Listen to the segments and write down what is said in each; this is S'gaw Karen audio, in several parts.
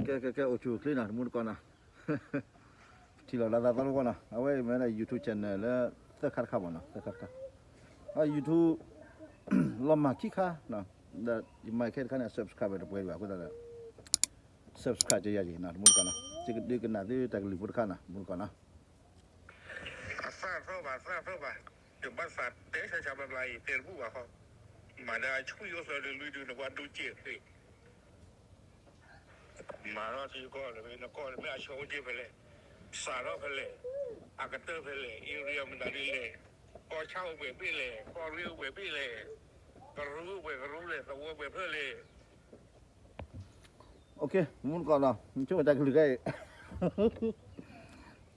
ကဲ ကဲ ကဲ အိၣ်ဆူၣ်အိၣ်ချ့နီၤ တမူတကိးနီၤ, ထံၣ်လိာ်လၢသးသီတဝီနီၤ, အဝဲအံၤမ့ၢ်ဒၣ် YouTube channel လၢသၢခါတခါမ့ၢ်နီၤ, သၢခါတခါ, အ YouTube လီၤမၢ်ခံခါ, ဒီးယမၤခဲတခါန့ၣ် subscribe တပှဲၤဒံးဘၣ်အဃိသတးဒီး subscribe ကယၤယံၤနီၤ တမူတကိးနီၤ, ယကဒုးကနၣ်သုတၢ်ကလုၢ်ဖိတခါနီၤ တမူတကိးနီၤ. အသၣ်ထီၣ်ဘၣ် သၣ်ထီၣ်ဘၣ်, ယဘၣ်သးတဲဆါဆါဘျါဘျါအံၤ တဲတဘူၣ်ဘၣ်ဃီ, မၤဒၣ်ဆူၣ်ယိၣ်သၢဒုလွံၢ်ဒုန့ၣ် ပှၤဒိကဲးသ့, မၤထီၣ်ထံကီၢ်လၢနကီၢ်လၢမ့ၢ်အဆိကတ့ၢ်ဖဲလဲၣ်, စးထီၣ်ဖဲလဲၣ်, အကတၢၢ်ဖဲလဲၣ်, area မတၤဒ်လဲၣ်, ကီၢ်ဆၣ်အိၣ်ဘှံးဘ့ၣ်လဲၣ်, ကီၢ်ရ့ၣ်အိၣ်ဘှံးဘ့ၣ်လဲၣ်, ကရူၢ်အိၣ်ဘှံးကရူၢ်လဲၣ်, သဝီဘှံးဖျၢၣ်လဲၣ်. တမူတကိးနီၤ, ဆိကမိၣ်တၢ်ကလုၢ်ခဲအံၤ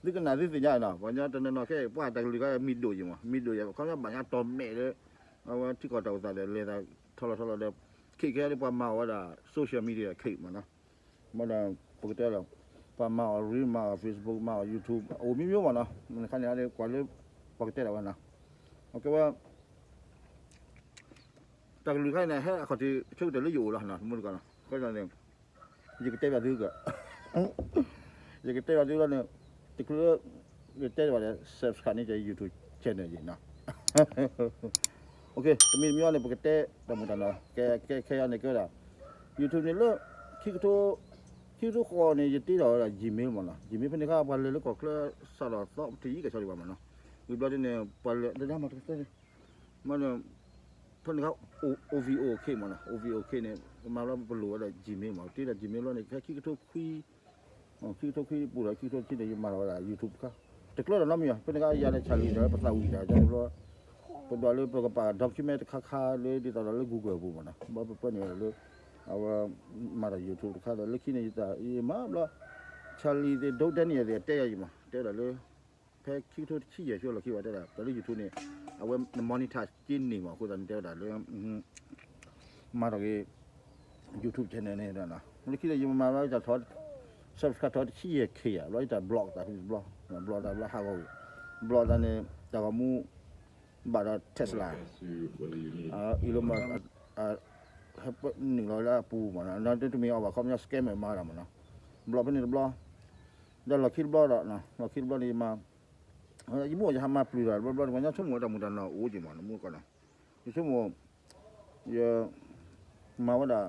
သုကနၣ်သုသ့ၣ်ညါနီၤ, ပှၤကညီတနီၤနီၤခဲအံၤ ပှၤတၢ်ကလုၢ်ခဲအံၤ မံၤဒိၣ်ယံၤမး, မံၤဒိၣ်ယံၤ ခီပညီဘၣ်ညါတီၢ်မဲာ်လၢ အဝဲထံကီၢ်တၢ်အိၣ်သးဒီး လဲၤသးထီလီၤထီလီၤဒီး ခဲအံၤခဲအံၤန့ၣ် ပှၤမၤအီၣ်ဝဲဒၣ် social media ခဲအံၤမးနီၤ, မ့ၢ်ဒီး ပကတဲလီၤ ပှၤမၤအီၣ် reel မၤအီၣ် Facebook မၤအီၣ် YouTube အိၣ်မံၤမံၤမးနီၤ, မ့ၢ်ခါန့ၣ် ကွၢ်လၢ ပှၤကတဲဒၣ်ဝဲနီၤ, အကဲဝဲ တၢ်ကလုၢ်ခါန့ၣ် ဟဲအခီၣ်ထံးဆၢကတၢၢ်လၢယအိၣ်လီၤနီၤ, တမူတကိးနီၤ, အဃိသတးန့ၣ် ယကတဲဘၣ်သုက ယကတဲဘၣ်သုလီၤန့ၣ် တချုးလၢ ယတဲဘၣ်ဒီး subscribe န့ၢ်က့ၤ YouTube channel ယံၤနီၤ, တမံၤတမံၤအံၤန့ၣ် ပကတဲတၢ်မူးတၢ်နီၤ, ကဲ ကဲ ခဲအံၤန့ၣ် ကဲဝဲဒၣ် YouTube န့ၣ်လၢ ခံကထိ ခံကထိဃိးန့ၣ် ယတ့ထီၣ်ဝဲဒၣ် Gmail မးနီၤ, Gmail ဖဲန့ၣ်အခါ ပှၤလဲၤလၢကီၢ်ချၢစးထီၣ်သီပတယံၤကဲဆီဒံးဘၣ်မးနီၤ, ဝံၤဘျီဒ်န့ၣ် ပှၤလဲၤ တဒါမးတကတဲန့ၣ် မးန့ၣ် ဖဲန့ၣ်အခါ OVO ခဲမးနီၤ, OVO ခဲန့ၣ် မၤဘျီပလိၣ်ဝဲဒၣ် Gmail မး, တ့ဒီး Gmail ဘျီန့ၣ် ဖဲခံကထိခွံ ခံကထိခွံပူၤဒီး ခံကထိတဆံန့ၣ် ယမၤထီၣ်ဝဲဒၣ် YouTube တခါ, တကျၢၤဒီးနီတမံၤဘၣ်, ဖဲန့ၣ်အခါ ယၤဒီး Charlie ဒီး ပသးဝံၣ်တၢ် ကဘျီ ပဒွးလၢပကပာ် document တခါခါလၢ ဒ်သိးဒီးလၢ Google ပူၤမးနီၤ, ဘျီပပၢနုာ်လၢ အဝဲ မၤတၢ် YouTube တခါဒီး လၢခံန့ၣ် ယတၢ် ယမၤဘျီ Charlie သ့ၣ် ဒိ Daniel သ့ၣ် တဲယၤယံၤမး, တဲဒၣ်လၢ ဖဲခံကထိတဆံယဲၢ်ဆူလီၢ်ခံဘၣ် တဲဒၣ် တၢ်လၢ YouTube န့ၣ် အဝဲ monetize က့န့ၢ်မး အဃိသတးန့ၣ် တဲဝဲဒၣ်လၢ မၤထီၣ်က့ၤ YouTube channel န့ၣ်ဒီး လၢခံဒီး ယမၤဘျီတၢ်ထီၣ် subscribe ထီၣ်တဆံယဲၢ် K ဧါ, ဘျီယတၢ် block သးဖဲန့ၣ်တဘျီ, block သးဘျီဟးဂီၤဝံၤ, block သးန့ၣ် တၢ်ဂီၤမူ ဘၣ်ဒီး Tesla, Elon Musk ဟဲပၢနုာ်လီၤလၢအပူၤမးနီၤ, တမ့ၢ်အီၤဘၣ် ခီပညီ scammer မၤဒၣ်မးနီၤ, block ဖဲန့ၣ်တဘျီ, ဒီးလီၢ်ခံတဘျီဒီး လီၢ်ခံတဘျီန့ၣ် ယမၤ ယမိၢ်ယဟးမၤပျုၤတၢ်တဘျီဘျီန့ၣ် ပှၤကညီဆိကမိၣ်ဝဲတၢ်မူးတၢ်နီၢ်အိၣ်က့ၤမး နမူးကီးနီၤ, ယဆိကမိၣ် ယ မၤဝဲဒၣ်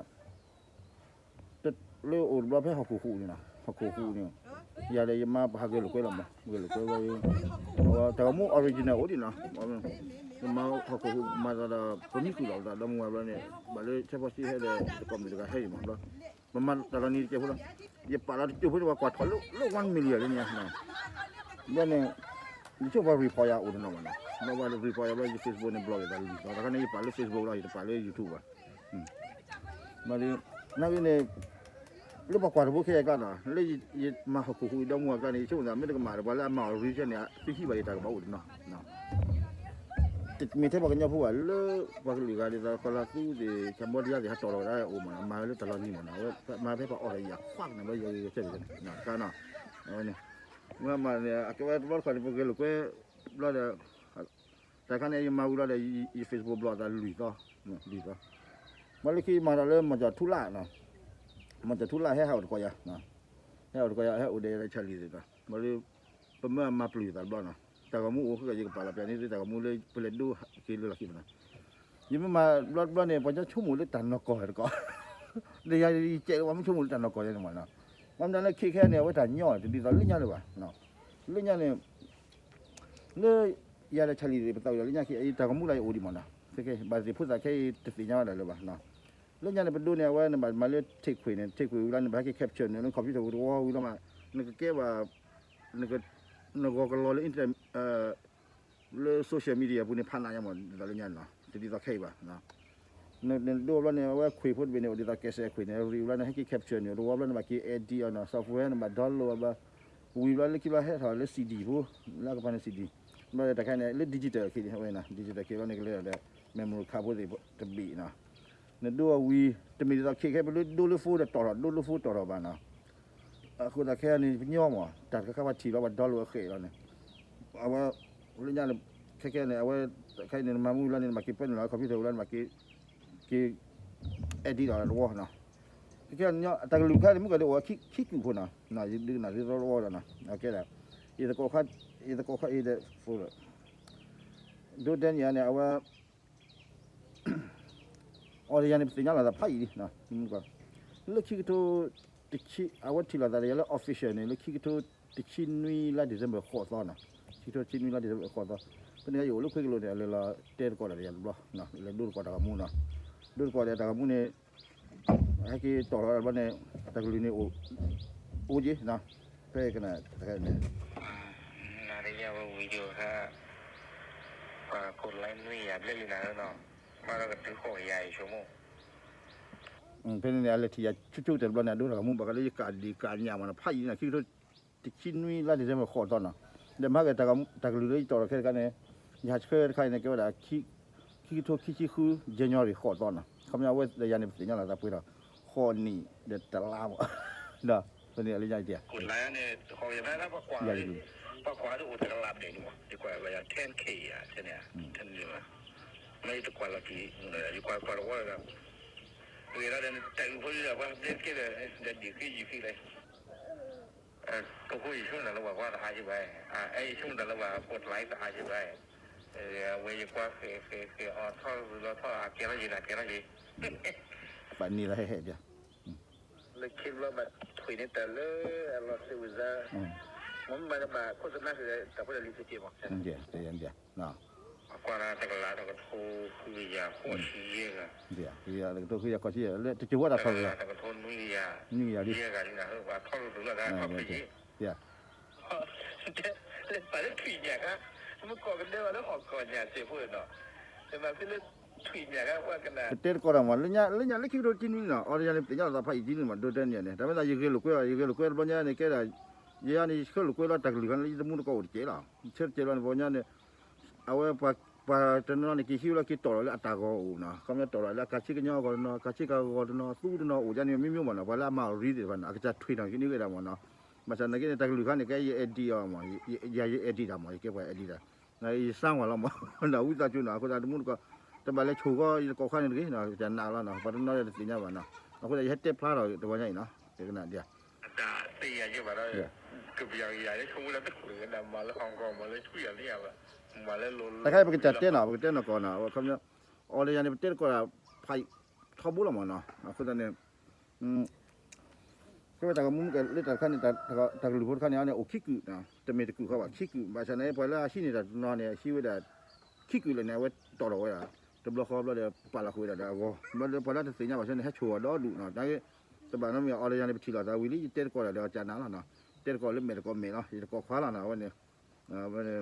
လၢအိၣ်တဘျီဖဲဟီၣ်ခိၣ်ဟူးန့ၣ်နီၤ, ဟီၣ်ခိၣ်ဟူးန့ၣ်, ယၤဒီးယမါပဟးဂဲၤလိာ်ကွဲလီၤမး, ဂဲၤလိာ်ကွဲဝဲ, တၢ်ဂီၤမူ original အိၣ်ဒံးနီၤ, ယမါဟီၣ်ခိၣ်ဟူးမၤသးဒီး ပမံဃုာ်လီၤပသးဒီမါဝၤဘျီန့ၣ် ဘၣ်လၢဆၢဖီၣ်စ့ဟဲဒီး တကိးမုၣ်တဂၤဟဲအံၤမးဘျီ ပမၤတၢ်လီၤနံၤတကဲဖိလီၤ, ယပာ်လီၤတကဲဖိန့ၣ် ပှၤကွၢ်ထီၣ်လၢ one million လၢညါ, ဘျီန့ၣ် ယဆိကမိၣ်ပှၤ report ယၤအိၣ်တနီၤမးနီၤ, ဘျီပှၤ report ယၤဘျီ ယ Facebook န့ၣ် block ယသးလွံၢ်သီ, တခါန့ၣ် ယပာ်လၢ Facebook လီၤ ယတပာ်လၢ YouTube ဘၣ်, ဘျီဒီး နာ်က့န့ၣ် လၢပှၤကွၢ်တဘိခဲအံၤအကျါနီၤ, လၢယမၤဟီၣ်ခိၣ်ဟူးအံၤဒီမါဝၤအကျါန့ၣ် ယဆိကမိၣ်သး မ့ၢ်တကမၣ်ဒီး ပှၤလၢအမၤအီၤ reel န့ၣ် သုဟံးဘၣ်ယတၢ်ကဘၣ်အိၣ်တနီၤ တမ့ၢ်ထဲပှၤကညီဖိဘၣ်, လၢပှၤကလုာ်ဂၤဒ်သိး ကီၤလၤသူသ့ၣ် Cambodia သ့ၣ် ဟဲတီၣ်လီၤဝဲဒၣ်အိၣ်မးနီၤ, မၤဝဲလၢတၢ်လီၤနံၤမးနီၤ, အဝဲမၤဖဲပှၤအီၣ်ဒီးယၤခွါကန့ၣ်ဘျီ ယကဲတကဲန့ၣ် တခါနီၤ, အဝဲန့ၣ် မ့ၢ်မၤန့ၣ် အကဲဝဲတဘျီတခီၣ်န့ၣ် ပဂဲၤလိာ်ကွဲ ဘျီဒီး တၢ်ခါန့ၣ် ယမၤဝံၤလီၤဒီး ယ Facebook block သးလွံၢ်သီ, လွံၢ်သီ, ဘျီလၢခံမၤဒီးလၢ မီၤကၠီၤထူလၣ်နီၤ, မီၤကၠီၤထူလၣ်ဟဲဟးအိၣ်တကိးယၤ, ဟဲအိၣ်တကိးယၤ ဟဲအိၣ်ဒီးယၤဒီး Charlie သ့ၣ်နီၤ, ဘျီဒီး ပမၢအမၤပျုၤသးတဘျီနီၤ, တၢ်ဂီၤမူအိၣ်ဃုာ်ကယၤ ယကပာ်လီၤပျးန့ၢ်သုတၢ်ဂီၤမူလၢပလဲၤဒိက့ၤလၢလီၢ်ခံမးနီၤ, ယမ့ၢ်မၤဘျီတဘျီန့ၣ် ပှၤကညီဆိကမိၣ်လၢတၢ်နီၢ်ကီၢ်တကိး, ဒီးယၤယကဲးလၢပှၤမ့ၢ်ဆိကမိၣ်လၢတၢ်နီၢ်ကီၢ်ယၤန့ၣ်မးနီၤ, ဘၣ်မနုၤလၢခဲခဲန့ၣ် အဝဲတၢ်ညီတဒ်သိးလၢညါလၢၤဘၣ်, လၢညါန့ၣ် လၢ ယၤဒီး Charlie သ့ၣ် ပသးဝံၣ်ဒီးလၢညါခံ အံၤတၢ်ဂီၤမူလၢယအိၣ်ဒံးမးနီၤ, ခဲခဲ ဘၣ်သ့ၣ်ဖိသၣ်ခဲအံၤတသ့ၣ်ညါဝဲဒၣ်လၢၤဘၣ်, လၢညါန့ၣ် ပဒိးန့ၢ်အဝဲ နဘၣ်မၤလၢ take ခွေန့ၣ် take ခွေဝံၤလီၤ နဘၣ်ဟဲက့ၤ capture န့ၣ် လၢ computer ပူၤတဝီဝံၤလီၤမး, နကကဲဘၣ် နဂီၤကလီၤလၢ internet လၢ social media ပူၤန့ၣ် ဖးနးညါမး ဒ်သိးလၢညါန့ၣ်လီၤ, တဒ်သိးခဲအံၤဘၣ် နဒိးဘျီန့ၣ် အဝဲခွေဖိတဘ့ၣ်န့ၣ် အိၣ်ဒ်သိး ကဲးစဲးခွေန့ၣ် ရံးဝံၤလီၤန့ၣ် ဟဲက့ၤ capture န့ၣ် တဝီဘျီန့ၣ် ဘၣ်က့ၤ edit အီၤနီၤ software န့ၣ် ဘၣ် download အီၤဘျီ, ဝံၤဘျီလၢခံဘျီဟဲထီၣ်လၢ CD ဖိ, လၢအကပၤန့ၣ် CD, ဘျီတၢ်ခါန့ၣ် လၢ digital ခံန့ၣ် အဝဲန့ၣ် digital ခံဘျီန့ၣ် ကလဲၤဒီး memory card ဖိသ့ၣ်တဘ့ၣ်နီၤ, နဒိးအီၤဝံၤ တမ့ၢ်ဒ်သိးခဲခဲ ပဒိးလၢ phone ဒီးတီၢ်ထီၣ် ဒိးလၢ phone တီၢ်ထီၣ်ဘၣ်နီၤ, အဃိသတးခဲအံၤန့ၣ် ပညီမး တၢ်တခါခါပှၤထံၣ်လီၤ ပှၤ download အဃဲးလီၤန့ၣ်, အဝဲ လၢညါန့ၣ် ခဲခဲန့ၣ် အဝဲ ခဲအံၤန့ၣ် နမၤမူလီၤန့ၣ် နဘၣ်က့ၤပၢနုာ်လီၤ computer ဝံၤလီၤ နဘၣ်က့ၤ က့ၤ edit ဒီးတဝီနီၤ, တကဲ တၢ်ကလုၢ်ခါန့ၣ် မုၢ်ကီၢ်ဒ်အိၣ်ဝဲခံကူၣ်ဖိနီၤ, ယဒုးကနၣ်သ့သီတဝီဒီးနီၤ, ကဲဒၣ် ယသကိးခါ ယသကိးခါအံၤဒီး ဒိတဲနံၤအါန့ၣ် အဝဲ အီၤဒီးယၤန့ၣ် ပသ့ၣ်ညါလိာ်သးဖးအံၤလံ, လၢခံကထိ အဝဲထံၣ်လိာ်သးဒီးယၤလၢ official န့ၣ် လၢခံကထိတဆံနွံလါ December ဃိးသီနီၤ, ခံကထိတဆံနွံလါ December ဃိးသီ, ဖဲန့ၣ်ယအိၣ်လၢခွ့ကလိာ်န့ၣ် အလဲၤလီၤတဲသကိးဒီးယၤတဘျီ, လဲၤဒိသကိးတၢ်ဂီၤမူနီၤ, ဒိသကိးဒီးတၢ်ဂီၤမူန့ၣ် ဟဲက့ၤတီၢ်ထီၣ်တဘျီန့ၣ် တၢ်ကလုၢ်န့ၣ် အိၣ်က့ၤနီၤ, ဖဲကနၣ်တခါန့ၣ် နၤဒီးယၤဝဲ video ခါ ပှၤကိး like နွံကယၤဘျဲၣ်လံနၤနီၤ, ဘၣ်ဒီးကတုၤဃိးကယၤအံၤဆိကမိၣ်, ဖဲန့ၣ်န့ၣ် အလဲၤထံၣ်ယၤဆိဆိကတၢၢ်တဘျီန့ၣ် အဒိတၢ်ဂီၤမူ ဘၣ်ဃးလၢယကးဒံးကးညၣ်မးနီၤ ဖးယံၤန့ၣ် ခံကထိတဆံနွံလါ December ဃိးသီနီၤ, ဒီးမဟါကတၢ်ကလုၢ်လၢယတီၢ်ထီၣ်ခဲတခါန့ၣ် ယဟးဆှၢတခါအံၤန့ၣ် ကဲဝဲဒၣ် ခံကထိခံဆံဃု January ဃိးသီနီၤ, ခီပညီအဝဲဒီးယၤန့ၣ် ပသ့ၣ်ညါလိာ်သးပှဲၤဒီး ဃိးနံၣ်ဒီးတလါမး, ဒီးဖဲန့ၣ်အလၢညါအံၤတယၤ ပှၤကွၢ်ဒ်အိၣ်တကလးဘျဲၣ်န့ၣ်မး ယကွၢ်လၢယ ten K ယၤ ten K ယၤ မ့ၢ်ယတကွၢ်လီၤက့ၤ ယကွၢ်ကွၢ်တဝီဒီး ပှဲၤဒီးတၢ်အုးဖိလံဒီး ပှၤဘျဲၣ်ကဲဒီး ဒီးဒံးဃံယံၤဃံလဲၣ် တဃိယဆိကမိၣ်တၢ်လၢပှၤကွၢ်တဟါယဘၣ်, အဲၣ်ယဆိကမိၣ်တၢ်လၢပှၤကိးတလါတဟါယဘၣ်, ဝဲယကွၢ်ဃဲၤဃဲၤဃဲၤအီၤထီၣ်လၢလီၤထီၣ်အကဲထီၣ်ယၤနၤကဲထီၣ်ယၤ ပနံၤလၢဟဲဟဲဒၣ် လၢခံတဘျီဘၣ်ထွံၣ်န့ၢ်တၢ်လၢအလီၤစိတ်ဝင်စား, မ့ၢ်မၤတဘၣ်ခိၣ်သနၢ်က့ၤတၢ်ဖိတၢ်လံၤတက့ၢ်မး, ကွၢ်တကလးတကထိဃုကယၤဃိးဆံယဲၢ်ဂၤ, တကထိဃုကယၤဃိးဆံယဲၢ်ဂၤ လၢတကဝီၤတၢ်ထီၣ်ဂၤ, တကထိနွံကယၤ, နွံကယၤလံ, ယဲၢ်ဂၤလံနၤ ပှၤထီၣ်လၢပှၤထီၣ်ဖဲယဲၢ် လၢပှၤလၢထွံၣ်ညၣ်ခါ, မ့ၢ်ကိးကဒဲဘၣ်လၢဟီၣ်ကီၢ်ညၣ်စဲးဖိနီၤ, မ့ၢ်ဖဲလၢထွံၣ်ညၣ်ခါပှၤကနၣ်, ပတဲသကိးတၢ်မး လၢညါလၢခံကထိတဆံနွံနီၤ အီၤဒီးယၤန့ၣ် ပသ့ၣ်ညါလိာ်သးဖးအံၤကံန့ၣ်မး ဒိတဲန့ၣ်န့ၣ် တၢ်မ့ၢ်သးယဂဲၤလိာ်ကွဲဘၣ် ယဂဲၤလိာ်ကွဲတဘျီညါန့ၣ် ကဲဒၣ် ယၤန့ၣ် ယဆှၢလိာ်ကွဲလီၤတၢ်ကလုၢ်ခါန့ၣ် လၢယတမူတကိးအိၣ်တကဲလီၤ, ဆၢတကဲလီၤန့ၣ် ပှၤညါန့ၣ် အဝဲ ပှၤတနီၤန့ၣ် က့ၤဟံးဝဲလီၤက့ၤတီၢ်လီၤလၢအတၢ်ဂီၤအိၣ်နီၤ, ခီပညီတီၢ်လီၤလၢအကၤဆ့ကညီအဂီၤတနီၤ ကၤဆ့ကၤဂီၤတနီၤ သူတနီၤအိၣ်ဒ်န့ၣ် မ့ၢ်မ့ၢ်မးနီၤ ပှၤလၢအမၤအီၤရံသ့ၣ်တဖၣ်န့ၣ် အကစၢ်ထွံၣ်နီၤက့ၤန့ၢ်ဝဲဒၣ်မးနီၤ, ဘၣ်ဆၣ်နာ်က့န့ၣ် တၢ်ကလုၢ်ခါန့ၣ် ကဲယ edit အီၤမး, ယ ယ edit တၢ်မး ယကဲပှၤ edit တၢ်, ယစၢ်ဝဲလီၤမး ဒီးဝံသးစူၤနီၤ အဃိသတးတမူတကိး တဘၣ်လဲၤဆိၣ်ဃီယသကိးခါန့ၣ်တဂ့ၤနီၤ ကစၢ်နာ်လီၤနီၤ ပှၤတနီၤဒီးတသ့ၣ်ညါဘၣ်နီၤ, အဃိသတးယဟဲတဲဖျါထီၣ်တဝီညါအံၤနီၤ ယကနၣ်ဒ် တၢ်သ့ၣ်ယၤယဲၢ်ဘၣ်ဒီး ကပယီၤကယၤလၢဆိကမိၣ်လၢတချုးကနၣ်မၤလၢဟီၣ်ကီၢ်မၤလၢဆူယၤလံယၤဘၣ်, မၤလၢလိၤလိၤ တခါအံၤပကစၢ်တဲနီၤ ပကတဲနီၢ်ကီၢ်နီၤ အခီပညီ အီၤဒီးယၤန့ၣ် ပတဲသကိးတၢ်ဖးအံၤထီဘိလီၤမးနီၤ အဃိသတးန့ၣ် ကဲဝဲတၢ်ဂီၤမူမုၢ်ကလၢတၢ်တခါန့ၣ် တၢ်ကလုၢ်ဖိတခါန့ၣ် အန့ၣ်အိၣ်ခံကုၢ်, တမ့ၢ်တကုၢ်ဃီဘၣ် ခံကုၢ်, ဘၣ်ဆၣ်န့ၣ် ပှၤလၢအဟံးန့ၢ်တၢ်တနီၤန့ၣ် ဟံးဝဲဒၣ် ခံကုၢ်လၢာ်န့ၣ် အဝဲတီၢ်ထီၣ်ဝဲဒၣ် တဘျီဃီဘျီဒီး ပာ်လီၤဃုာ်ဝဲဒၣ်ဒီးအဂီၤ, ဘျီဒီးပှၤလၢတသ့ၣ်ညါဘၣ်ဆၣ်န့ၣ် ဟဲဆိၣ်အီၤဒီဒူၣ်နီၤ, နာ်က့ တဘၣ်နီတမံၤ အီၤဒီးယၤန့ၣ် ပထံၣ်လိာ်သးဝံၤလံ ယတဲသကိးဒီး ဒီးကနၣ်လီၤနီၤ, တဲသကိးလၢမဲာ်သကိးမဲာ်လီၤ ယသကိးခွါလီၤနီၤ အဝဲန့ၣ် တၢ်မ့ၢ်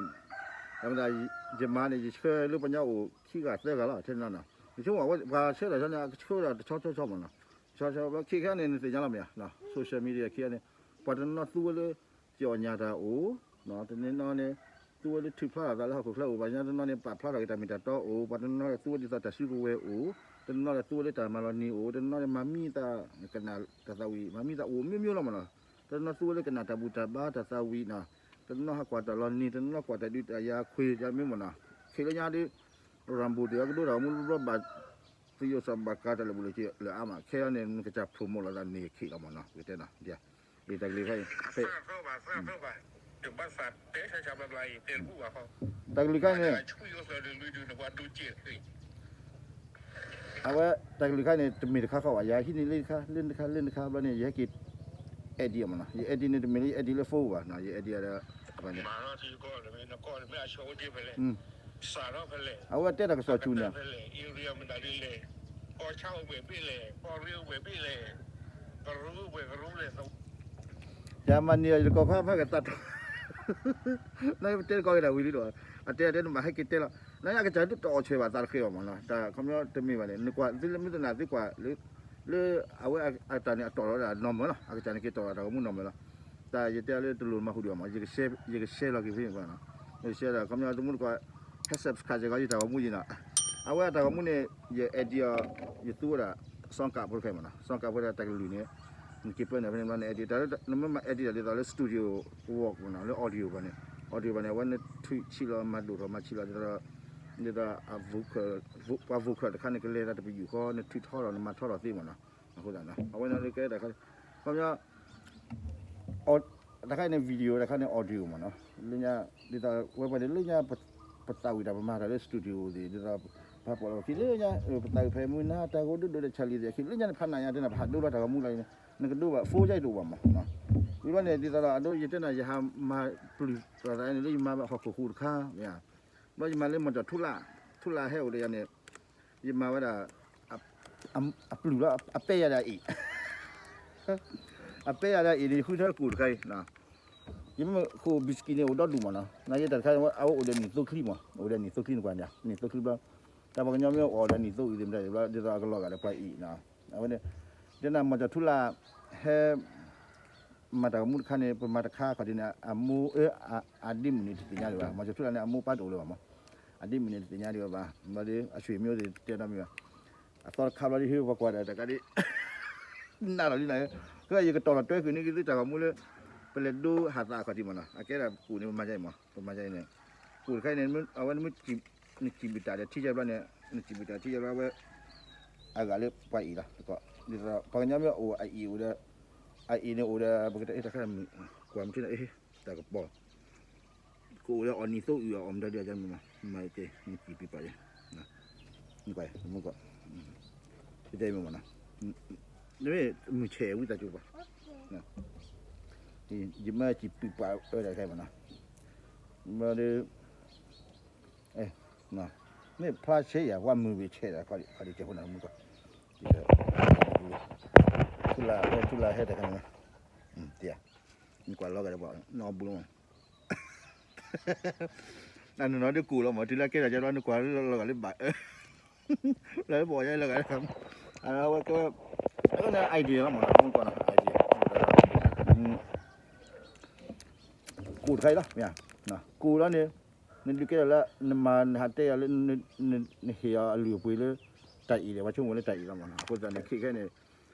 ယမါန့ၣ်ယဆှၢလၢပှၤကညီအိၣ်ခံဂၤသၢဂၤလီၤ ထဲနီၤနီၤ, ယဆိကမိၣ်ပှၤဆှၢဒီးန့ၣ် အကဆှၢဒီးတဆီဆီဆီမးနီၤ, တဆီဆီဘျီခံခါန့ၣ် နသ့ၣ်ညါလီၤမ့ၢ်ဧါ, social media ခံဂၤန့ၣ် ပှၤတနီၤသူဝဲလၢ ကၠီၣ်ညၣ်တၢ်အိၣ်, တနီၤန့ၣ် သူဝဲလၢထုးဖျါထီၣ်သးလၢဟီၣ်ခိၣ်ချၢအိၣ်, ပှၤတနီၤန့ၣ် ပာ်ဖျါထီၣ်က့ၤတၢ်မ့ၢ်တၢ်တီအိၣ်, ပှၤတနီၤသူဝဲဒ်သိးတၢ်စုကဝဲၤအိၣ်, တနီၤဒီးသူဝဲလၢတၢ်မၤလီၤနံၤအိၣ်, တနီၤန့ၣ်မၤမံသး ကနၣ်တၢ်သးဝံၣ် မၤမံသးအိၣ်မ့ၢ်မ့ၢ်လီၤမးနီၤ, တနီၤသူဝဲလၢကနၣ်တၢ်ဘူၣ်တၢ်ဘါတၢ်သးဝံၣ်နီၤ, တနီၤဟးကွၢ်တၢ်လီၤနံၤ, တနီၤကွၢ်တၢ်ဒုးတၢ်ယၤခွ့တၢ်မ့ၢ်မးနီၤ, ခဲလၢာ်ညါဒီး ရၤဘူၣ်ဒုးအကဒိတၢ်ဂီၤမူတဘျီဘၣ် သယိးစီၤဘၣ်ကၤတၢ်လၢာ်ဘူၣ်လၢာ်စ့လၢာ်အါမး, ခဲအံၤန့ၣ် နကစၢ် promote လိာ်သးန့ၣ်ခံးလီၤမးနီၤ, ပကတဲနီၤ, တၢ်ကလုၢ်ခါအံၤ တၢ်ကလုၢ်ခါန့ၣ် အဝဲတၢ်ကလုၢ်ခါန့ၣ် တမ့ၢ်တခါဃီဘၣ်, ယၤဟံးန့ၢ်လၢတခါ လၢတခါ လၢတခါဘျီန့ၣ် ယဟဲက့ၤ edit အီၤမးနီၤ, ယ edit န့ၣ် တမ့ၢ်လၢယ edit လၢ phone ဘၣ်နီၤ, ယ edit ဒီး အဝဲ တဲတၢ်ကစီၣ်ဆူၣ်န့ၣ် ယမၤန့ၢ်ယတကိးခွါဖဲကသးထီၣ်, ယမၤန့ၢ်ယတကိးခွါဖဲကသးထီၣ်, နပတဲတကိးက့ၤတၢ်ဝံၤလံဒီး အတဲအတဲနဘၣ်ဟဲက့ၤတဲလီၤ, နအကစၢ်ဒ်တအီၣ်ဆၢဘၣ်သးတဃဲးဘၣ်မးနီၤ, တၢ်ခီပညီတမ့ၢ်ဘၣ်န့ၣ် နကွၢ်သုလၢမုၢ်တနၤသုကွၢ်လၢ လၢအဝဲအတၢ်န့ၣ်အတီၢ်လီၤဒၣ် normal လီၤ, အကစၢ်န့ၣ်က့ၤတီၢ်လီၤတၢ်ဂီၤမူ normal လီၤ, တၢ်ယတဲလၢတလိၣ်မၤဟူးဒံးဘၣ်မး ယက share လီၤက့ၤဖဲန့ၣ်, ယက share လီၤ ခီပညီတမူတကိး ဟဲ subscribe စ့ၢ်ကီးယတၢ်ဂီၤမူယံၤနီၤ, အဝဲအတၢ်ဂီၤမူန့ၣ် ယ edit အီၤ ယသူဝဲဒၣ် sound card ဖိတခါအံၤမးနီၤ, sound card ဖိတခါတၢ်ကလုၢ်န့ၣ် နက့ၤပၢနုာ်ဖဲန့ၣ်ဘျီန့ၣ် edit တၢ်လၢ နမ့ၢ်မၤ edit တၢ်ဒ်သိးလၢ studio work မးနီၤ လၢ audio ဘၣ်န့ၣ်, audio ဘၣ်န့ၣ် အဝဲနထုးဆံးလီၤမၤဒိၣ်ထီၣ်မၤဆံးလီၤ ဒ်သိး ဒ်သိး ပှၤ vocal တခါန့ၣ် ကလဲၤသးတပယူာ်ဃီ နထုးထီထီၣ်နမၤထီထီၣ်သ့မးနီၤ, အဃိသတး အဝဲန့ၣ်ကဲတၢ်ခါ ခီပညီ တၢ်ခါန့ၣ် video တၢ်ခါန့ၣ် audio မ့ၢ်နီၤ လၢညါ ဒ်သိးဝဲပှၤန့ၣ်လၢညါ ပသးဝံၣ်တၢ်ပမၤတၢ်လၢ studio သ့ၣ် ဒ်သိး ပဟးပိာ်လီၤခံလၢညါ ပသးဝံၣ်ဖဲမုၢ်နၤတၢ်ဂိၢ်ဒိၣ်ဒိၣ်ဒီး Charlie သ့ၣ် ခံလၢညါန့ၣ် ဖးနးညါတဲနၤ ပဟးဒိလီၤတၢ်ဂီၤမူလီၤန့ၣ် နကဒိဘၣ် phone ယါတအိၣ်ဘၣ်မ့ၢ်နီၤ ဝံၤဘျီန့ၣ် ဒ်သိးဒီး အဒိ ယတဲနၤ ယဟးမၤပျုၢ်သးန့ၣ် လၢယမၤဘၣ်ဟီၣ်ခိၣ်ဟူးတခါ မ့ၢ်ဧါ ဘျီယမၤလၢမီၢ်ကၠီၣ်ထူလၢ် ထူလၢ်ဟဲအိၣ်ဒီးယၤန့ၣ် ယမၤဝဲဒၣ် အပျုၢ်လီၤ အပဲယၤဒီးအအံၤ အပဲယၤဒီးအအံၤန့ၣ် ယဃုထၢကိၣ်တခါအံၤ ယမ့ၢ်ဃိၣ် biscuit န့ၣ် အိၣ်ဒီဒူၣ်မ့ၢ်နီၤ နာ်က့တၢ်တခါ အဝဲအိၣ်ဒီးနံၣ်သိချံမ့ၢ် အိၣ်ဒီးနံၣ်သိချံန့ၣ်ကွၢ် နံၣ်သိချံဘျီ တၢ်ပှၤကညီမ့ၢ်အိၣ်ဒီးနံၣ်သိအံၤသ့ၣ်မတၤဘျီ ဒ်သိးအကလီၤဂာ်ဒီးပှၤအံၤ အဝဲန့ၣ် တဲနၤမီၢ်ကၠီၣ်ထူလၢ် ဟဲ မၤတၢ်ဂီၤမူတခါန့ၣ် ပမၤတခါခီဒ်န့ၣ် အမိၢ် အဒ့မုၣ်န့ၣ်တသ့ၣ်ညါဒံးဘၣ် မီၢ်ကၠီၣ်ထူလၢ်န့ၣ် အမိၢ်ပၢ်တအိၣ်လၢၤဘၣ်မ့ၢ် အဒ့မုၣ်န့ၣ်တသ့ၣ်ညါဒံးဘၣ် ဘျီဒီး အဆွေမျိုးသ့ၣ်တဲနီတမံၤဘၣ် အသီတခါဘျီဒီး ဟ့ၣ်ပှၤကွၢ်ဒီးတၢ်ခါဒ် နးလီၤလံနၤ ကဲယကတီၤလီၤတွဲဃုာ်န့ၣ်က့ၤသုတၢ်ဂီၤမူလၢ ပလဲၤဒိဟးသးအခီၣ်ထံးမ့ၢ်နီၤ အကဲဒၣ်ကိၣ်န့ၣ် ပမၤဒ်အံၤမ့ၢ် ပမၤဒ်အံၤန့ၣ် ကိၣ်တခါအံၤန့ၣ် အဝဲနမ့ၢ် နစံးဘျုးတၢ်ဒီးထံၣ်ယဲဘျီန့ၣ် နစံးဘျုးတၢ်ထံၣ်ယဲဘျီဝဲ အဂၤလၢပှၤအံၤလီၤ ဒ်သိးပှၤကညီမ့ၢ်အိၣ်အအံၤအိၣ်ဒီး အအံၤန့ၣ်အိၣ်ဒီး ပကတဲတၢ်ခါ ကွၢ်မ့ၢ်ထံၣ်န့ၣ် တၢ်ကပီၤ ကအိၣ်ဒီးအီၣ်နံၣ်သိအုၣ်အီၣ်မတၤဒ်အံၤမ့ၢ် မၤကဲနစံးဘျုးပာ်ယဲ နကွၢ်မ့ၢ်ကီး တဲမ့ၢ်မ့ၢ်နီၤ မ့ၢ်မုၢ်ဆဲးဝံသးစူၤပှၤ ယမ့ၢ်စံးဘျုးပာ်ဝဲဒၣ်ခဲမ့ၢ်နီၤ ဘျီဒီး မ့ၢ်ဖျါဆဲးယၤ ပှၤမုၢ်ဝံၤဆဲးဒီး ခီဒံးဆဲးဖိနၤမုၢ်ကီး ထူလၢ်ဟဲ ထူလၢ်ဟဲတခါန့ၣ် တယၤ နကွၢ်လီၤဂာ်ဒီးပှၤနီၢ်ဘူးလီၤမး နနီၤဒ်ကိၣ်လီၤမး တုၤလၢကဲထီၣ်ကဲဘျီ နကွၢ်လီၤဂာ်လၢဘၣ် လၢပှၤယဲလီၤဂာ် အဝဲကဲဝဲ အဝဲန့ၣ် idea လီၤမး မုၢ်ကီးနီၤ idea ကိၣ်တခါအံၤလီၤ မ့ၢ်ဧါ ကိၣ်လီၤန့ၣ် နဒုးကဲထီၣ်လၢ နမၤနဟးတဲယၤလၢ နဟ့ၣ်အီၤအလုၢ်အပှ့ၤလၢ တၢ်အံၤဒီး ပှၤဆိကမိၣ်လၢတၢ်အံၤလီၤမးနီၤ အဃိသတးန့ၣ် ခဲခဲန့ၣ်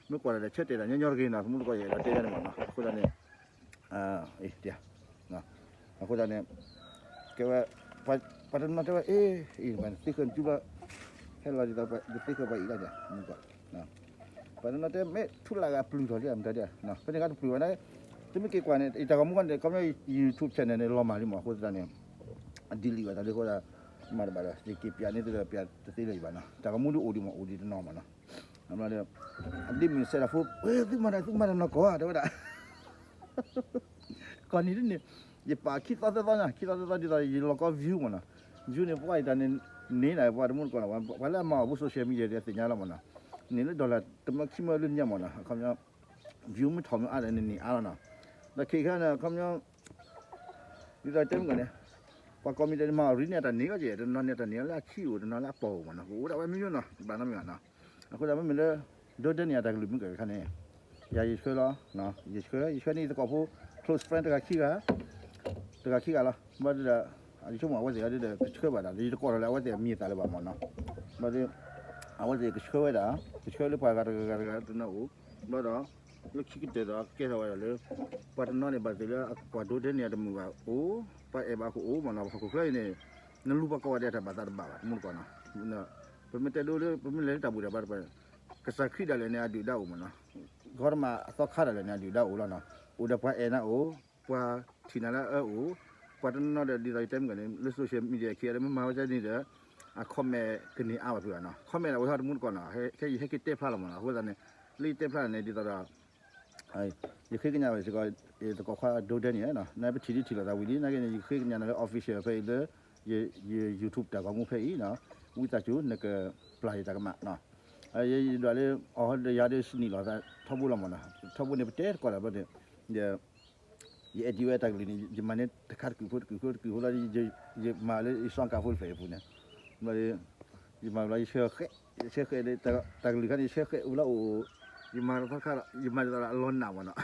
မ့ၢ်ကွၢ်တၢ်ဒီးဆၢတဲာ်တၢ်ညီညီတဂ့ၤနီၤ သမူသကိးယဲၢ်ဒီးတဲယၤန့ၣ်မးနီၤ အဃိသတးန့ၣ် အဃိသတးန့ၣ် ကဲဝဲ ပှၤတနီၤတဲဝဲ အ့ အံၤ ပှၤသ့ဃၢၤနစုဘျီ ဟဲလီၤဒ်သိး ပှၤသ့ဃၢၤပှၤအံၤလီၤ ပှၤတနီၤတဲ မ့ၢ်ထူလၢ်ဂၤပျုၢ်ထီၣ်လံ မတၤဒ် ဖဲန့ၣ်ဂၤတပျုၢ်ဘၣ်န့ၣ် သုမ့ၢ်က့ၤကွၢ်န့ၣ် ယတၢ်ဂီၤမူခီန့ၣ် ခီပညီ YouTube channel န့ၣ် လီၤမၢ်လံမး အဃိသတးန့ၣ် အdeleteဘၣ်သးလံအဃိသတး မၤတဘၣ်ဒီး ယက့ၤပျးန့ၢ်သုဒီးပျးတသ့လၢၤဘၣ်နီၤ တၢ်ဂီၤမူဒ်အိၣ်ဒံးမး အိၣ်ဒံးတနီၤမးနီၤ အဒ့မုၣ်စဲးတၢ်ဖိ သုမၤတၢ် သုမၤတၢ်နီၢ်ကီၢ်ဧါ တဲဝဲဒၣ် ကီၢ်နံၤဒ်န့ၣ် ယပာ်ခံသီသၢသီညါ ခံသီသၢသီဒ်သိးယလီၤကီ view မးနီၤ view န့ၣ် ပှၤအံၤတၢ်န့ၣ် န့ၢ်နၤ ပှၤတမူတကိးနီၤ ပှၤလၢအမၤအီၤဘူး social media ဒီးသ့ၣ်ညါလီၤမးနီၤ န့ၢ်လၢ dollar တမၢခံမၢလၢညါမးနီၤ အခီပညီ view မ့ၢ်ထီၣ်မ့ၢ်အါဒီးန့ၢ်အါလီၤနီၤ ဒီးခဲခဲန့ၣ် အခီပညီ ဒ်သိးတဲမုၢ်ကီးန့ၣ် ပှၤ comment န့ၣ် မၤအီၤရံန့ၣ် အတၢ်န့ၢ်ကီက့ၤ တနီၤန့ၣ်တၢ်န့ၢ်လၢအခံအိၣ် တနီၤလၢအပိာ်အိၣ်မးနီၤ ကအိၣ်ဒၣ်ဝဲမ့ၢ်မ့ၢ်နီၤ ဘၣ်နီတမံၤဘၣ်နီၤ အဃိသတးမ့မ့ၢ်လၢ ဒိဒဲန့ၣ် အတၢ်ကလုၢ်မုၢ်ကီးတခါန့ၣ် ယၤယဆှၢလီၤ ယဆှၢ ယဆှၢန့ၢ်ယသကိးဖိ close friend တဂၤခံဂၤ တဂၤခံဂၤလီၤ ဘျီဒုဒီး ယဆိကမိၣ်အဝဲသ့ၣ်အဒုဒီး ကဆှၢဘၣ်ဒၣ် ယတကိးထီၣ်လၢအဝဲသ့ၣ်အမံၤအသၣ်လၢၤဘၣ်မးနီၤ ဘျီဒု အဝဲသ့ၣ်ကဆှၢဝဲဒၣ် ကဆှၢလၢပှၤဂၤတဂၤဂၤတဂၤတနီၤအိၣ် ဘျီဒီး လၢခံကတၢၢ်ဒီးကဲထီၣ်ဝဲဒၣ်လၢ ပှၤတနီၤန့ၣ် ဘၣ်သ့ၣ်လၢအကွၢ်ဒိဒဲန့ၣ် အတမုာ်ဘၣ်အိၣ် ပှၤအဲၣ်ဘၣ်ကအိၣ်မးနီၤ ပှၤဟီၣ်ခိၣ်ချၢအံၤန့ၣ် နလူၤပှၤကိးဂၤဒဲးတၢ်ဘၣ်သးတဘၣ်ဘၣ် တမူတကိးနီၤ ပမ့ၢ်တဲဒိလၢ ပမ့ၢ်လဲၤလၢတၢ်ဘူၣ်တၢ်ဘါတဖၣ် ကစၢ်ခရံာ်ဒၣ်လဲာ်န့ၣ် အဒုၣ်ဒါအိၣ်မးနီၤ ဂီၤတမးအသီခါဒၣ်လဲာ်န့ၣ် အဒုၣ်ဒါအိၣ်လီၤနီၤ အိၣ်ဒီးပှၤအဲၣ်နၤအိၣ် ပှၤထံၣ်နၤလၢအအၢအိၣ် ပှၤတနီၤဒီး ဒ်သိးယတဲမုၢ်ကီးန့ၣ် လၢ social media ခံဂၤဒီး မ့ၢ်မၤဝဲဒ်န့ၣ်ဒီး အ comment ကန့ၢ်အါဘၣ်ဖုဂၤနီၤ comment ဒၣ်ဝဲဟီတမူတကိးနီၤ ခဲယဟဲက့ၤတဲဖျါလီၤမးနီၤ အဃိသတးန့ၣ် လၢယတဲဖျါန့ၣ် ဒ်သိးဒီး ယဃ့ကညးဝဲစ့ၢ်ကီး သကိးခွါဒိဒဲန့ၣ် နပထံၣ်ဒ်ထံၣ်လိာ်သးဝံၤလံ နာ်က့န့ၣ် ယဃ့ကညးနၤလၢ official ဖဲအံၤလၢ ယ YouTube တၢ်ဂီၤမူဖဲအံၤနီၤ ဝံသးစူၤ နကပျၢ်ယတၢ်ကမၣ်နီၤ ယဒွးလၢ အီၤဒီးယၤဒီးစနံးလိာ်သးထီဘိလီၤမးနီၤ ထီဘိန့ၣ် ပတဲတကိးဒီးဘျီန့ၣ် ယ ယအဲၣ်ဒိးဝဲတၢ်ကလုၢ်န့ၣ် ယမၤန့ၢ်တခါတကုာ်ဖိတကုာ်ဖိတကုာ်ဖိလီၤ ယမၤလၢယ sound card ဖိတဖျၢၣ်အပူၤန့ၣ် ဘျီဒီး ယမၤဘျီ ယဆှၢဃဲး ယဆှၢဃဲးဒီး တၢ်ကလုၢ်ခါန့ၣ် ယဆှၢဃဲးအိၣ်လၢအိၣ် ယမၤတခါ ယမၤဒ်သိးဒီးအလီၤနးမးနီၤ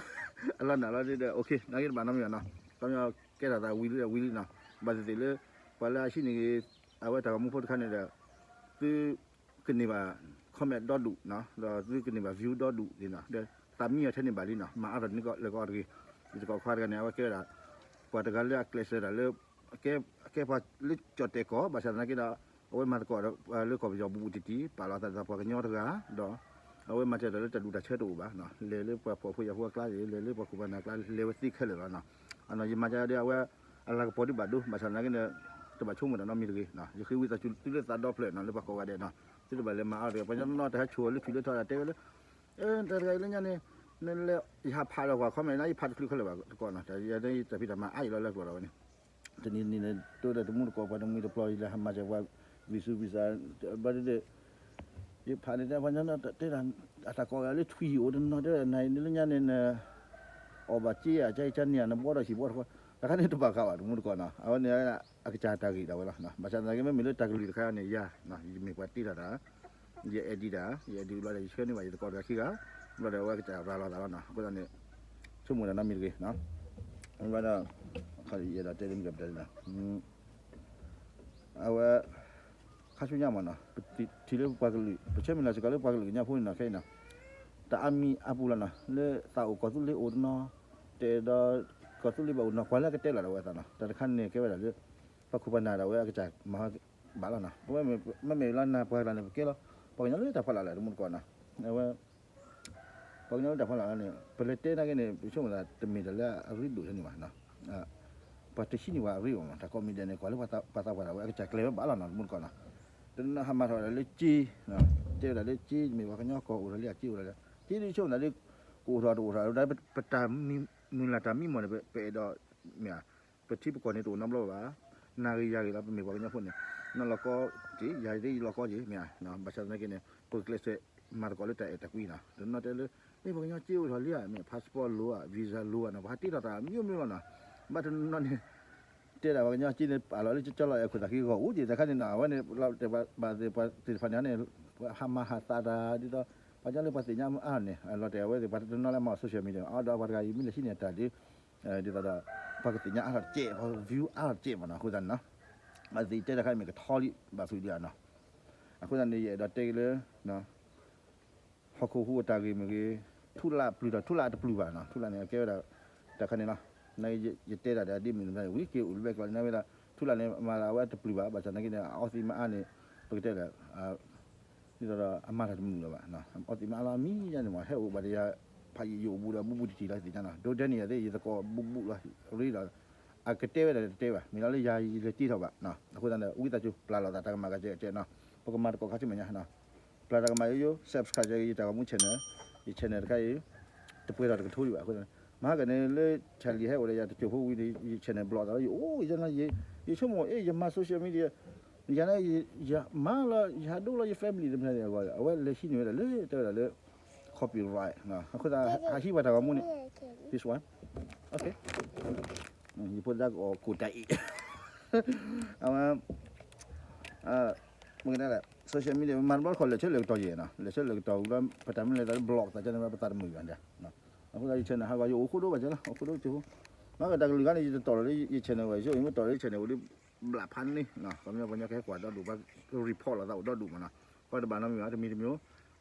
အလီၤနးလီၤဒီး okay နာ်က့တဘၣ်နီတမံၤဘၣ်နီၤ ခီပညီကဲထီၣ်သးဝံၤလံဝံၤလံနီၤ ဘၣ်သ့ၣ်သ့ၣ်လၢ ပှၤလၢအဟံးန့ၢ်ဂ့ၤ အဝဲတၢ်ဂီၤမူဖိတခါန့ၣ်ဒီး သု ကန့ၢ်ဘၣ် comment ဒီဒူၣ်နီၤ ဒီးသုကန့ၢ်ဘၣ် view ဒီဒူၣ်န့ၣ်နီၤ ဒီးသးမံအီၤထဲန့ၣ်ဘၣ်လံနီၤ မၤအါထီၣ်န့ၢ်ကီးလၢကီးတဂ့ၤ ယသကိးခွါတဂၤန့ၣ် အဝဲကဲဝဲဒၣ် ပှၤတဂၤလၢအကျဲးစၢးတၢ်လၢ အကဲပှၤလၢကၠီၣ်တဲာ်ကီၢ် ဘၣ်ဆၣ်သနာ်က့ဒီး အဝဲမၤသကိးဒီးလၢကီၢ်ပယီၤဘူးဘူးတံၢ်တံၢ် ပာ်လီၤသးဒ်သိးပှၤကညီတဂၤ ဒီး အဝဲမၤစၢၤတၢ်လၢတၢ်ဒူၣ်တၢ်ဆၢတအိၣ်ဘၣ်, လဲၤလၢပှၤဖှီၣ်ဖိယာ်ဖိအကျါ, လဲၤလၢပှၤခိၣ်ပှၤနၢ်အကျါ, လဲၤဝဲသ့ခဲလၢာ်လီၤ. ယမၤစၢၤဒီးအဝဲ အလၤကပီၤဒုးဘၣ်ဒိ, ဘၣ်ဆၣ်သနာ်က့န့ၣ် တဘၣ်ဆိကမိၣ်တၢ်နီတမံၤတဂ့ၤ, ယဃ့ဝံသးစူၤသုလၢသးဒီဖျၢၣ်နီၤ လၢပှၤကိးဂၤဒဲးနီၤ, သုတဘၣ်လဲၤမၤအါတဂ့ၤ, ပှၤကညီနီၤတဟဲဆိၣ်လၢထွံၣ်လၢထီၣ်တဲဝဲလၢ တၢ်တဂၤအံၤလၢညါန့ၣ် နလဲၤယဟးဖးဒီးကွၢ် comment နၤယဖးတချုးခဲလၢာ်ဘၣ်တကိးနီၤ, တၢ်ဖံးတၢ်မၤအါအံၤလီၤလၢကျိာ်ဒီးဝဲန့ၣ် တနံၤနံၤန့ၣ် တိဒီးတမူတကိး ပှၤတမှံၤတပျီၤ ယလဲၤဟးမၤစၢၤပှၤ ဝံၤဆူဝံၤစါ ဘၣ်ဒ်န့ၣ် ယဖးန့ၣ်တဲပှၤကညီတဲဒၣ် အတၢ်ကိးဂၤလၢထွံၣ်အိၣ်တနီၤတဲဒၣ် နၤအံၤလၢညါန့ၣ် နအီၣ်ဘၣ်စ့ဧါ ကါအံၤကါန့ၣ်ဧါ နဘှီထီၣ်ဟံၣ်ဘှီထီၣ်ဃီ တခါန့ၣ်တဘၣ်ဃးဘၣ် တမူတကိးနီၤ, အဝဲန့ၣ် အကစၢ်တၢ်ဂ့ၢ်ဒၣ်ဝဲလီၤ. ဘၣ်ဆၣ်သနာ်က့ မ့မ့ၢ်လၢတၢ်ကလုၢ်တခါန့ၣ် ယၤ ယမ့ၢ်ပှၤတ့ထီၣ်တၢ် ယ edit တၢ် ယ edit ဘျီဒီး ယဆှၢန့ၢ်ဘၣ်ယသကိးတဂၤခံဂၤ ဘျီဒီးအဝဲကစၢ်ရၤလီၤသးလီၤနီၤ, အဃိသတးန့ၣ် ဆိကမိၣ်တၢ်နီတမံၤတဂ့ၤ, ဘၣ်ဒီး ယအဲၣ်ဒိးတဲလၢမုၢ်ကပတလီၤ အဝဲ ခါဆူညါမးနီၤ ပထံၣ်လၢပှၤကလုာ် ပဆၢမုၢ်လၢ်စ့ၢ်ကီးလၢပှၤကလုာ်ကညီဖိန့ၣ်နီၤ ခဲအံၤနီၤ တၢ်အါမံၤအါပူၤလီၤနီၤ လၢသးအိၣ်ကီၢ်သူလ့ၤအိၣ်တနီၤ တဲဒီး ကီၢ်သူလ့ၤဘၣ်အိၣ်နီၤ ကွၢ်လၢအကတဲလီၤဒၣ်ဝဲအသးနီၤ တၢ်တခါန့ၣ်ကဲဝဲဒၣ်လၢ ပှၤခိၣ်ပှၤနၢ်ဒၣ်ဝဲအကစၢ်မၤဘၣ်လီၤနီၤ ပဝဲမ့မ့ၢ်လၢနၤပှၤတဂၤန့ၣ် ပကဲလီၤ ပှၤကညီလၢတၢ်ဖီလာ်လၢတမူတကိးနီၤ အဝဲ ပှၤကညီလၢတၢ်ဖီလာ်န့ၣ် ပလဲၤတဲနာ်က့န့ၣ် ပဆိကမိၣ်သး တမ့ၢ်တၢ်လၢအရ့ဒိၣ်ထဲန့ၣ်ဘၣ်, ပှၤတဟံးန့ၢ်ဝဲအရ့ဘၣ်မး တၢ်ကိးမံၤဒဲးန့ၣ် ကွၢ်လၢပှၤသးပှၢ်ဒၣ်ဝဲအကစၢ်ကျဲၤဝဲဘၣ်လီၤနီၤ တမူတကိးနီၤ, တနီၤဟးမၤထီၣ်ဝဲဒၣ်လၢက့, တဲဝဲဒၣ်လၢက့ မ့ၢ်ပှၤကညီကီၢ်အိၣ်ထီၣ်လံ အက့အိၣ်ထီၣ်လံ, က့ဒ်ဆိကမိၣ်သးလၢ ကအိၣ်ထီၣ်တအိၣ်ထီၣ် ပတၢ်မုၢ်လၢ်တၢ်မံမီၢ်န့ၣ် ပအဲၣ်ဒိး မ့ၢ်ဧါ ပထံပကီၢ်န့ၣ်တအိၣ်နီတဘျီဘၣ်, နၤဂ့ၤယၤဂ့ၤလီၤ ပမ့ၢ်ပှၤကညီဖိန့ၣ် နလီၤကီက့ၤ ယၤဒ်ယလီၤကီက့ၤ မ့ၢ်ဧါ, ဘၣ်ဆၣ်သနာ်က့န့ၣ် ပကျဲးစၢးမၤသကိးလၢတၢ်အဲၣ်တၢ်ကွံနီၤ, တနီၤတဲလၢ မ့ၢ်ပှၤကညီက့အိၣ်ထီၣ်လံဧါ မ့ၢ် passport လိၤဧါ visa လိၤဧါနီၤ ပှၤဟးတ့ထီၣ်တၢ်မံမံလီၤနီၤ, ဘၣ်တနီၤန့ၣ် တဲဒၣ်ပှၤကညီက့န့ၣ် ပာ်လီၤလၢကၠီလီၤအဲၣ်ခိၣ်သးက့ဂီၢ်အိၣ်က့ၤ တခါန့ၣ်နီၤ အဝဲန့ၣ် ပှၤသ့ၣ်တဖၣ်န့ၣ်န့ၣ် ဟးမၤဟးသးတၢ်ဒ်သိး ပှၤကညီလၢပှၤသ့ၣ်ညါမ့ၢ်အါန့ၣ် အလီၤတဲာ်အဝဲသ့ၣ် ပှၤတနီၤလၢမၤအီၤ social media အီၤဒီးပှၤတဂၤအံၤမ့ၢ်လဲၤဟံးန့ၢ်တၢ်ဒ် ဒ်သိးဒီး ပှၤကသ့ၣ်ညါအါထီၣ်တကဲ ပှၤ view အါထီၣ်တကဲမ့ၢ်နီၤ အဃိသတးန့ၣ်နီၤ အသ့ၣ်တဲတၢ်ခါအံၤမ့ၢ်ကထီလံ ဘၣ်ဖုးဒံးဧါနီၤ အဃိသတးန့ၣ် ယအဲၣ်ဒိးတဲက့ၤလၢ ဟီၣ်ခိၣ်ဟူးအတၢ်ဂ့ၢ်မ့ၢ်ဂ့ၤ ထူလၢ်ပျုၢ်ထီၣ် ထူလၢ်တပျုၢ်ဘၣ်နီၤ ထူလၢ်န့ၣ် အကဲဝဲဒၣ် တၢ်ခါန့ၣ်လီၤ နယတဲဒၣ်ဒီးဒ်မုၢ်နၤ ဝံၤက့ၤအိၣ်လၢဘဲကျီန့ၣ်ဝဲဒၣ် ထူလၢ်န့ၣ် မၤလၢအဝဲတပျုၢ်ဘၣ် ဘၣ်ဆၣ်သနာ်က့န့ၣ် အအီသံးမ့ၢ်အါန့ၣ် ပကတဲလၢ ဒ်သိးဒီးအမၤတၢ်တမုာ်လၢၤဘၣ် အီသံးမ့ၢ်အါလီၤအမံၤယါန့ၣ်မ့ၢ် ဟဲအိၣ်ဘၣ်ဒီးယၤ ဖးယံာ်ယအိၣ်ဘူးဒီးဘူးဘူးတံၢ်တံၢ်လီၤသ့ၣ်ညါနီၤ ဒိတဲန့ၣ်ယၤသ့ၣ် ယသကိးဘူးဘူးလီၤ ရ့ဒီး အကတဲဝဲဒၣ်တတဲဘၣ် မ့ၢ်လီၤလၢယၤယလဲၤတ့ထီၣ်ဘၣ် အဃိသတးန့ၣ် ဝံသးစူၤ ပျၢ်လိာ်သးတၢ်ကမၣ်ကကဲကဲနီၤ ပကမၤသကိးခါဆူမဲာ်ညါနီၤ ပျၢ်တၢ်ကမၣ်ယိယိ subscribe ယတၢ်ဂီၤမူ channel ယ channel တခါအံၤ တပှဲၤထီၣ်တကထိဒံးဘၣ်အဃိသတးန့ၣ် မဟါကန့ၣ်လၢ Charlie ဟဲအိၣ်ဒီးယၤတစိၢ်ဖိဝံၤန့ၣ် ယ channel block သးလီၤ ယအိၣ်ယဲနီၤ ယဆိကမိၣ် အ့ ယမၤ social media ယၤန့ၣ် ယမၤလီၤ ယဟးဒိလီၤယ family တဖၣ်န့ၣ်အဂီၢ် အဝဲလဲၤဟံးန့ၢ်ဝဲဒၣ်လၢ တဲဝဲဒၣ်လၢ copyright အဃိသတး ဟးဟံးပှၤတၢ်ဂီၤမူန့ၣ် this one okay ယဖိသဒါကအီၣ်ကိၣ်တၢ်အံၤ အဝဲ မ့ၢ်ကတဲလဲၣ် social media ပမၤတဘျီတခီၣ် လဲၤဆၢလဲၤကတီၢ်ယဲၢ်နီၤ လဲၤဆၢလဲၤကတီၢ်ဝံၤလီၤ ပတၢ်မ့ၢ်လဲၤသးလၢ block သးကန့ၣ် ပသးတမုာ်ဘၣ်ဒၣ် အဃိသတး ယ channel ဟးဂီၤ ယအိၣ်ခိၣ်ဒိဘၣ်ကဲလီၤ အိၣ်ခိၣ်ဒိကၠိဖိ မ့ၢ်ကတၢ်ကလုာ်ခါန့ၣ် ယတတီၢ်လီၤလၢယ channel ဝဲ ယဆိကမိၣ် မ့ၢ်တီၢ်လၢယ channel အိၣ်လၢ ဘျးဖးန့ၣ် ခီပညီပှၤကညီကဟဲကွၢ်ဒီဒူၣ် ပှၤ report လိာ်သးအိၣ်ဒီဒူၣ်မ့ၢ်နီၤ ခီတဘၣ်နီတမံၤဘၣ် တမံၤတမံၤ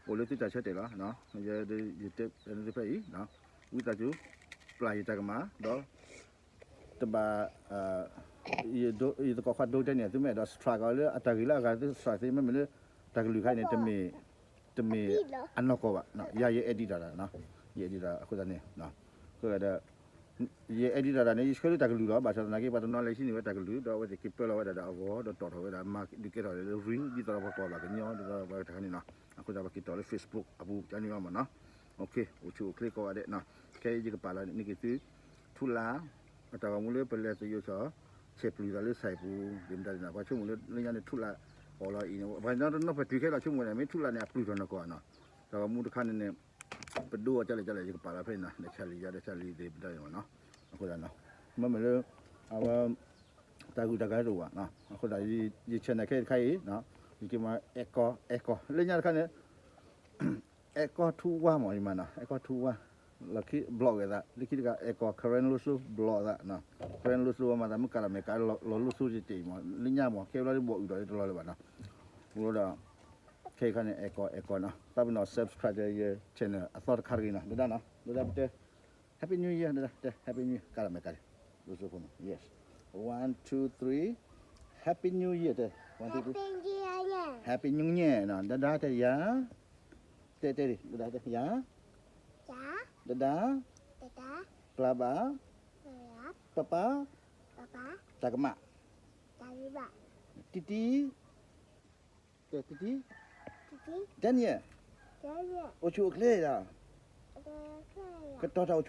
အိၣ်လၢသုတၢ်ဆၢတဲာ်လီၤ ယတဲသ့ၣ်ဖဲအံၤ ဝံသးစူၤ ပျၢ်ယတၢ်ကမၣ် ဒီး တဘၣ် ယသကိးခွါဒိတဲန့ၣ် သုမ့ၢ်အဲၣ်ဒိး subscribe လၢအတၢ်ဂ့ၢ်လၢအဂၤသု subscribe သ့ မ့မ့ၢ်လၢ တၢ်ကလုၢ်ခါအံၤန့ၣ် တမ့ၢ် တမ့ၢ်အနီၢ်ကီၢ်ဘၣ် ယၤယ edit တၢ် ယ edit တၢ်အဃိသတးန့ၣ် အဃိဒီး ယ edit တၢ်န့ၣ် ယဆှၢလၢတၢ်ကလုၢ်လီၤ ဘၣ်ဆၣ်သနာ်က့ ပှၤတနီၤလဲၤဟံးန့ၢ်ဝဲတၢ်ကလုၢ် ဒီးအဝဲသ့ၣ်က့ၤပၢလီၤဝဲဒၣ်ဒီးအဂီၤ ဒီးတီၣ်ထီၣ်ဝဲဒၣ် မၤဒုးကဲထီၣ်လၢ reel ဒ်သိးဒီးပှၤကွၢ်ဘၣ်ကညီ ဒ်သိးဒီးပှၤတခါန့ၣ်နီၤ အဃိသတးပက့ၤတီၣ်လၢ Facebook အပူၤ ကန့ၣ်လီၤမ့ၢ်နီၤ အိၣ်ဆူၣ်အိၣ်ချ့ကိးဂၤဒဲးနီၤ ခဲအံၤယကပာ်လီၤန့ၢ်က့ၤသု ထူလၢ် အတၢ်ဂီၤမူလၢပလဲၤသယိးစီၤ ဆဲးပျုၢ်သးလၢ site ပူၤ ဒ်မတၤဒ်နီၤ ပှၤဆိကမိၣ်လၢညါန့ၣ် ထူလၢ်အီၣ်လီၤအံၤန့ၣ် ပှၤကညီတနီၤပတုၤခဲလီၤဆိကမိၣ်န့ၣ် မ့ၢ်ထူလၢ်န့ၣ် အပျုၢ်ထီၣ်နီၢ်ကီၢ်နီၤ တၢ်ဂီၤမူတခါန့ၣ်န့ၣ် ပဒိအီၤကလဲၣ်ကလဲၣ် ယကပာ်လီၤဖဲန့ၣ်နီၤ ဒီး Charlie ယၤဒီး Charlie သ့ၣ်မတၤဒ်နီၤ အဃိသတးနီၤ မ့မ့ၢ်လၢ အဝဲ တၢ်ဂုၤတၢ်ဂၤတအိၣ်ဘၣ်နီၤ အဃိသတး ယ channel ခဲအံၤတခါအံၤ ယက့ၤမၤ အဲၣ်ကီ အဲၣ်ကီ လၢညါတခါန့ၣ် အဲၣ်ကီထူဝါမ့ၢ် ယမၤနီၤ အဲၣ်ကီထူဝါ လီၢ်ခံ block ဝဲသး လၢခံတခါ အဲၣ်ကီ Karen လိၤစိ block သး Karen လိၤစိ မၤသးမုၢ်ကါလီၤမဲာ်ကါ လီၤလိၤစိတ့ၢ်မ့ၢ် လၢညါမ့ၢ် ခဲဘျီဒ်ဘီၣ်အုၣ်ဒီးတလီၤလၢၤဘၣ်နီၤ ဒီး ခဲအံၤခါန့ၣ် အဲၣ်ကီ အဲၣ်ကီနီၤ သးပ့ၤနီၣ် subscribe ယ channel အသီတခါတဂ့ၤနီၤ ဒဒၣ်နီၤ ဒဒၣ်ပတဲ Happy New Year ဒဒၣ် တဲ Happy New Year ကါလီၤမဲာ်ကါလံ လိၤစိဖိမ့ၢ် yes one two three Happy New Year တဲ one two three Happy New Year နီၤ ဒဒၣ်တဲယၤ တဲတဲဒံး ဒဒါတဲ ယၤ ဒဒါ ပၢ်ပၢ် တၢ်ကမၣ် တံတံ တဲတံတံ Daniel အိၣ်ဆူၣ်အိၣ်ချ့ဒီး ကတီၤတၢ်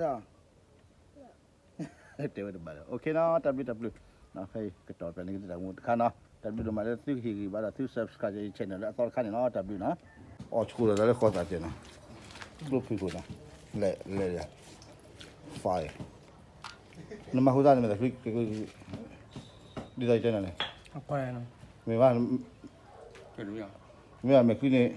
အိၣ်ဆူၣ်အိၣ်ချ့နီၤဒီး တဲဝဲတဘၣ်ဒီး OKနီၤ တၢ်ဘျုးတၢ်ဘျုး ဖဲအံၤကတီၤဖဲန့ၣ်ကသံၣ်တၢ်မူတခါနီၤ တၢ်ဘျုးဒိၣ်မးလၢသုကဟ့ၣ်ဂံၢ်ဘါဒီးသု subscribe ယ channel လၢအသီတခါန့ၣ်နီၤ တၢ်ဘျုးနီၤ အီၣ်ဆူၣ်လီၤသးလၢဃီသးကဲနီၤ ကျိဖုၣ်ခိၣ်နီၤ လဲၤလဲၤ fire နမၤဟူသးန့ၣ်မ့ၢ်တၢ်ချံ ဒ်သိးယတဲနၤန့ၣ် မ့ၢ်ဘၣ် မ့ၢ်ဘၣ်မဲာ်ချံန့ၣ်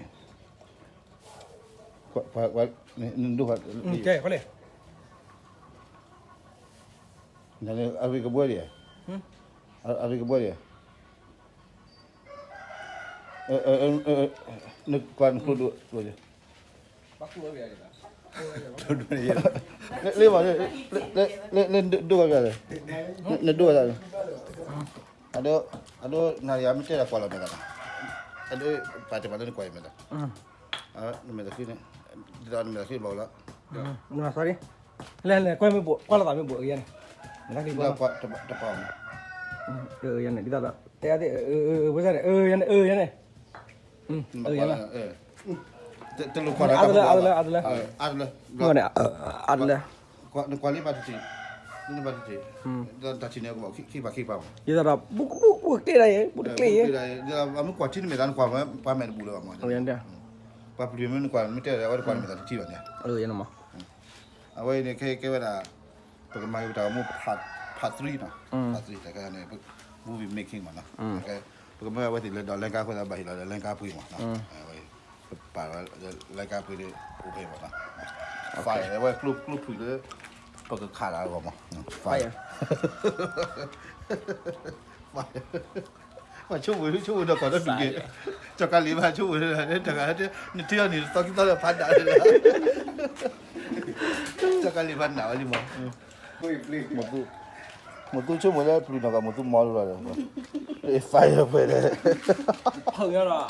နဒိၣ်ဃာ် အရ့ကဘှဲဒံး အရ့ကဘှဲဒံး နကွၢ် နကျိဒိၣ် လၢဘၣ် လၢဒိၣ်ဘၣ် နဒိၣ်ဘၣ် အဒိ အဒိ နၤယၤမ့ၢ်တဲဒၣ်ကွၢ်လီၤမဲာ်သးနီၤ အဒိ ပာ်တ့ၢ်မးလၢနကွၢ်ယမဲာ်သး နမဲာ်သးခံန့ၣ် ဒ်သိးနမဲာ်သးခံဘၣ်လီၤ sorry လဲၤလဲၤကွၢ်မ့ၢ်ဘိး ကွၢ်လီၤသးမ့ၢ်ဘိး အယဲန့ၣ် တပာ် ယဲန့ၣ် ဒ်သိးဒီး တဲအသ့ၣ် ဝဲန့ၣ် ယဲန့ၣ် ယဲန့ၣ် တလိၣ်ကွၢ်လၢ အါတလၢ အါတလၢ အါတလၢ အါတလၢ နကွၢ်လံဘၣ်တထံၣ် နဘၣ်တထံၣ် တၢ်ထံၣ်န့ၣ်ကဘၣ်ခံဘၣ်ခံပာ်မး ဒ်သိးဒီး ဘူးဘူးဘူးတ့ၢ်ဒၣ်ယဲ ဘူးတကျ့ၢ်ယဲ ဒ်သိးမ့ၢ်ကွၢ်ထံနမဲာ်သးနကွၢ် ပှၤမဲာ်တဘူးလၢၤဘၣ်မး ပှၤပျုၤမ့ၢ်နကွၢ်မ့ၢ်တဲဒီး အဝဲတကွၢ်နမဲာ်သးတထံၣ်ဘၣ်န့ၣ် အဝဲအံၤန့ၣ် ခဲကဲဝဲဒၣ် ပကမၤက့ၤပတၢ်ဂီၤမူ part three နီၤ part three တခါန့ၣ် movie making မးနီၤ ပကမၢအဝဲသ့ၣ်လၢဒီးလဲကါအဃိသတး ဘၣ်ဟ့ၣ်လီၤဒီးလဲကါပှ့ၤမးနီၤ ပာ်လီၤလဲကါပှ့ၤဒီး အိၣ်ဖဲမးနီၤ fire အဝဲကျိဖုၣ်လၢ ပကခးလၢအဂီၢ်မး fire ပှၤဆိကမိၣ်ဆိကမိၣ်ဒီးကီၢ်ဒီဒူၣ်က့ၤ ကၠီကါလံၤဘၣ်ဆိကမိၣ်တဂၤ နထံၣ်အီၤန့ၣ် သီခံသီလၢဖးဒၣ်လၢ ကၠီကါလံၤဘၣ်နးဝဲလံမး မိၢ်သူဆိကမိၣ်လၢပျုၤနီၢ်ကီၢ်မိၢ်သူမီလိလီၤဒီး fire ဖဲလဲၣ်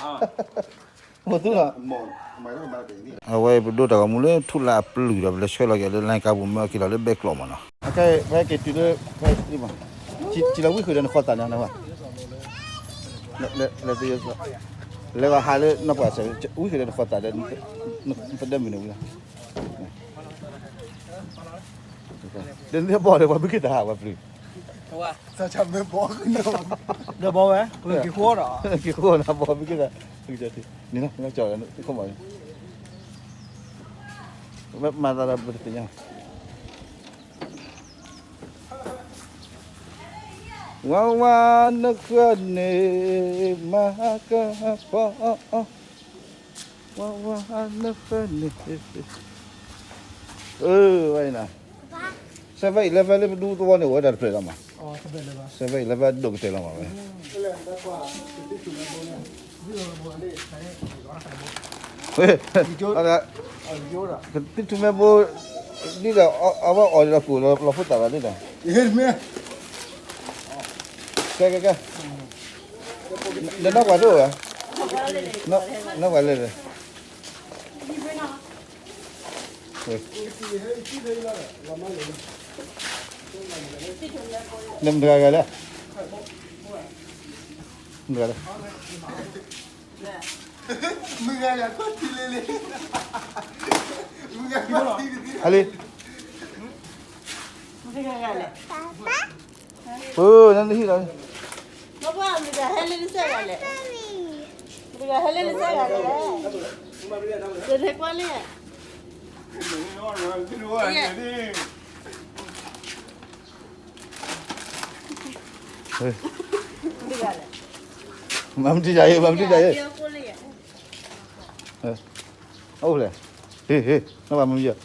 မိၢ်သူနီၤ အဝဲပဒိတၢ်ဂီၤမူလၢထူလၢအပျုၤဒီး ပလဲၤဆှၢလီၤက့ၤလၢလဲကါပူၤ မ့ၢ်အီၣ်က့ၤလီၤလၢဘဲကျိးမးနီၤ အခဲအံၤ ပဟဲက့ၤတုၤလၢ ဖဲမး ထံလီၤဝံဃုာ်ဒီးနဃီသးန့ၣ် လဲၤဟးလၢနီၢ်ပှၢ်စဲး ဝံဃုာ်ဒီးနဃီသးဒီး ပဒၢမုၢ်န့ၣ်ဝံၤလီၤ ဒီးနဘီၣ်ဒီးပှၤဘုက့ၤသးဟးပှၤပျုၤ ဒီးဘီဝဲ က့ၤဃိဒီး က့ၤဃိနဘီၣ်ဘုက့ၤသး မၤသးဒီးပတသ့ၣ်ညါ ဝါဝါနဃၢၤန့ၣ် မၤကပီၤ ဝါဝါနဃၢၤန့ၣ် အၢ ဝဲအံၤနီၤ seven eleven လၢပဒူသဝီန့ၣ် အိၣ်ဝဲဒၣ်တဖျၢၣ်လီၤမး seven eleven ဒိၣ်ကတၢၢ်လီၤမးဝဲ သုထူမဲဘိ ဒ်ဒီး အဝဲအီၣ်ဒီးကိၣ်လီၤဖိသၣ်ဘၣ်ဒ်ဒီး ကဲကဲကဲ ဒီးနီၢ်ပှၢ်တအိၣ်ဧါ နီၢ်ပှၢ်လဲၤလဲၤ နမတဂၤဂၤလဲၣ် မတဂၤလဲၣ် ဟဲလံ ပၢနဟံၣ်လီၤ မတဂၤဟဲလၢနစဲဂၤလဲၣ် မတဂၤဟဲလၢနစဲဂၤလဲၣ် တဟဲကွၢ်လံ မတဂၤလဲၣ် မၤမတံၤယၤအံၤ မၤမတံၤယၤအံၤ အိၣ်ဖျဲၣ် ဟ့ၣ်ဟ့ၣ် နဘၣ်မံယၤ မံယၤ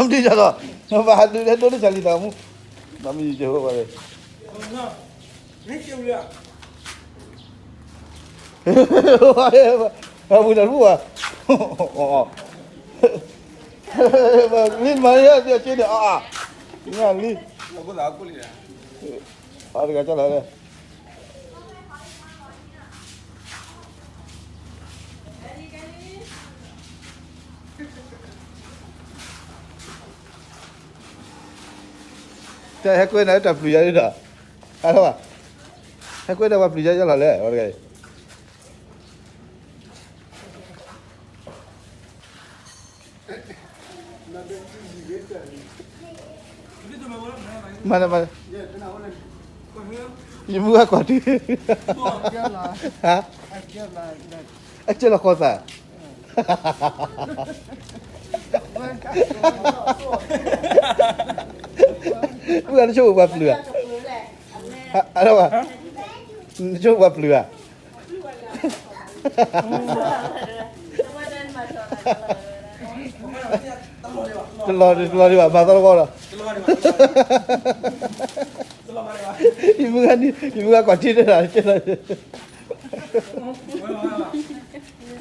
ဒီး နဘၣ်ဟးဒုးဟဲဒိးလၢဆၣ်လံၤတၢ်မူ မံယၤဟိဘၣ်လၢ အဝံၤတၢ်တဘူၣ်ဘၣ် လံမၤယၤဒီးက့ၤဒီးအါအါ ညါလံ အတဂၤကၢ်လီၤလဲၣ် မံယၤ ဟဲကွဲန့ၣ်တၢ်ပျုၤယၤဒ်ဒီး, အလီၤဘၣ်, ဟဲကွဲန့ၣ်ပှၤပျုၤယၤယလီၤလဲၣ်, မၤန့ၣ်မၤန့ၣ်, ယမုၢ်ဂၤကွၢ်ထံ, အကၢၢ်လီၤဃီသး, မုၢ်ဂၤနဆိကမိၣ်ပှၤပျုၤဧါ, အလီၤဘၣ်, နဆိကမိၣ်ပှၤပျုၤဧါ တလီၤတလီၤဒံးဘၣ် မၤသီတဝီဒီး, ယမုၢ်ဂၤကွၢ်ထံတၢ်,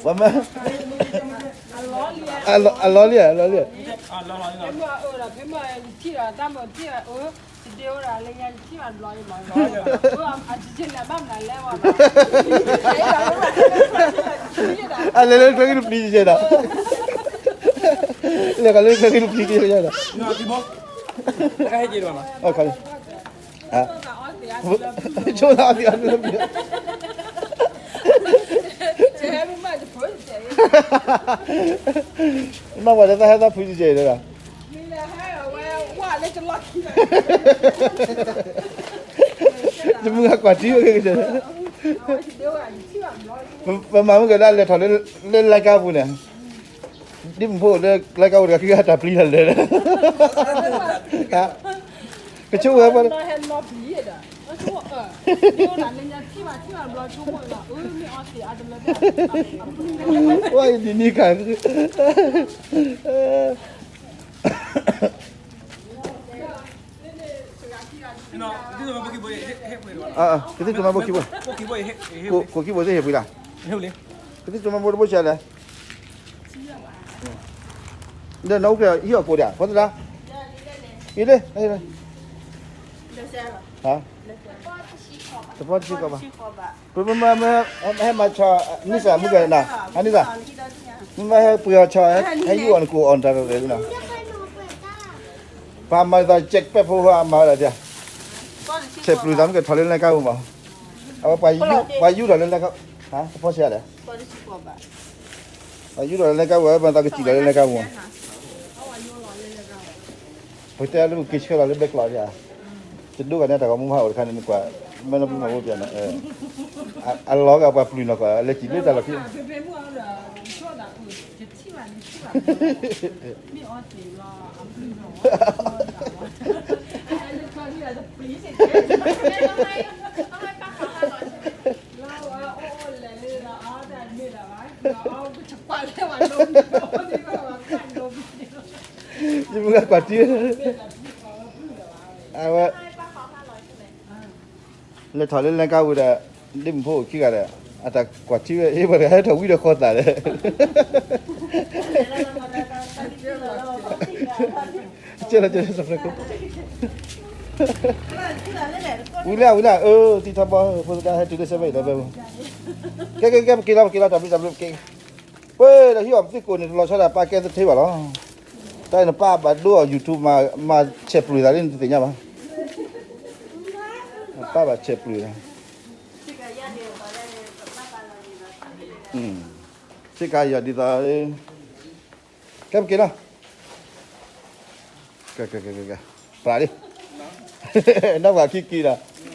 ပှၤမၤ, အလီၤလံဧါ အလီၤလံဧါ, အလဲၤလၢကျဲက့ၤတပျံၤယဲဒီး, လဲၤကလၢကျဲက့ၤတပျံၤယဲဒီး, ဆိသးအီသံးအီသံးလၢပျံၤ, နီၢ်ဝဲလၢသးဟဲသးဖုးကဲဒီး, ယမုၢ်ဂၤကွၢ်ထံဝဲကဲ, ပမၤမုၢ်ကဒၣ်လဲၤထီၣ်လၢလဲၤကါပူၤန့ၣ်, ဒ်မုၢ်ဖိလၢလဲၤကါပူၤတဂၤခံဂၤတၢ်ပျံၤတၢ်လဲၤ, ကဆိဝဲပှၤ ဝဲအံၤဒ်န့ၣ်ခါ, ကသံၣ်ကမါဘိခံဘိ, ကိးခံဘိသ့ၣ်ဟ့ၣ်ပှ့ၤလီၤ, ကသံၣ်ကမါဘိတဘိဆဲးလဲၣ်, ဒီးနအိၣ်ကဟံၣ်အီၣ်ကိးဒၣ် ဖီသဒၣ်, အံၤလၢ, တဖီတဆံကီးဘၣ်, ပမ့ၢ်မ့ၢ်ဟဲမၤဆီ နံၣ်စၢ်မုၢ်ကနၤ, အနံၣ်စၢ်, မ့ၢ်မ့ၢ်ဟဲပှ့ၤအီၤဆီ ဟဲယူၣ်အီၤနကိးအီၤတၢ်ရဲၣ်လီၤ, ပှၤမၤသး check ပဲဖိဟါမၤဝဲဒၣ်ဒ်, ဆဲးပျုၤသးမ့ၢ်ကထီၣ်လၢလဲၤကါပူၤမး, အဝဲပှၤယူၣ်ထီၣ်လၢလဲၤကါ, တဖီဆံးလဲၣ်, ပှၤယူၣ်ထီၣ်လၢလဲၤကါပူၤ အဝဲပှၤသးကစံၣ်လီၤလၢလဲၤကါပူၤမး, ပတဲလၢပက့ၤဆှၢလီၤလၢဘဲကျိးဒ်ဧါ, တဒိကန့ၣ်တၢ်ဂီၤမူဟးအိၣ်တခါန့ၣ် နကွၢ်, မ့ၢ်နပမၤဝဲပျီန့ၣ်, အလီၤဂာ်ပှၤပျုၤနီၢ်ကီၢ် အလဲၤစံၣ်လၢတၢ်လီၢ်ခံ ယမုၢ်ဂၤကွၢ်ထံ, အဝဲ လဲၤထီၣ်လၢလဲၤကါဝံၤဒီး ဒ်မုၢ်ဖိအိၣ်ခံဂၤဒီး အတၢ်ကွၢ်ထံဝဲ အ့ၣ် ပှၤတဂၤဟဲထီၣ်ဝံၤဒီးဃီသးဒီး ကဲလီၤကဲလီၤ ဝံၤလၢဝံၤလၢ အၢ သံထီဘီ ဖိသဒါဟဲတုၤလၢ seven eleven ဒီး ကဲကဲကဲ ပက့ၤလီၤ ပက့ၤလီၤ တၢ်ဘျုးတၢ်ဘျုး ပက့ၤ ပှၤဒီးဟံၣ်အီၣ်ပသံကိးန့ၣ် တလီၤဆီဒၣ်ပာ်ကဲသထ့ဘၣ်လီၤ. တၢ်အံၤနပၢ်ဘၣ်ဒိအီၤ YouTube မၤဆဲးပျုၤသးလံ နတသ့ၣ်ညါဘၣ်. နပၢ်ဘၣ်ဆဲးပျုၤသး ဆ့ကၤယီၤဒ်သိး ကဲပက့ၤလီၤ. ကဲကဲကဲကဲ ပြးလံ. နီၢ်ပှၤခံက့ၤဒီး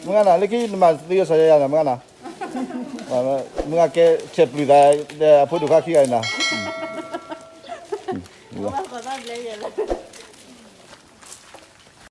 မုၢ်ဂၤနီၤ လၢခံနမၤသ့စီၤယၤယၤနီၤ မုၢ်ဂၤနီၤ. မုၢ်ဂၤကဲဆဲးပျုၤသး အဖိဒိၣ်ခွါခံဂၤအံၤနီၤ. ဝဲ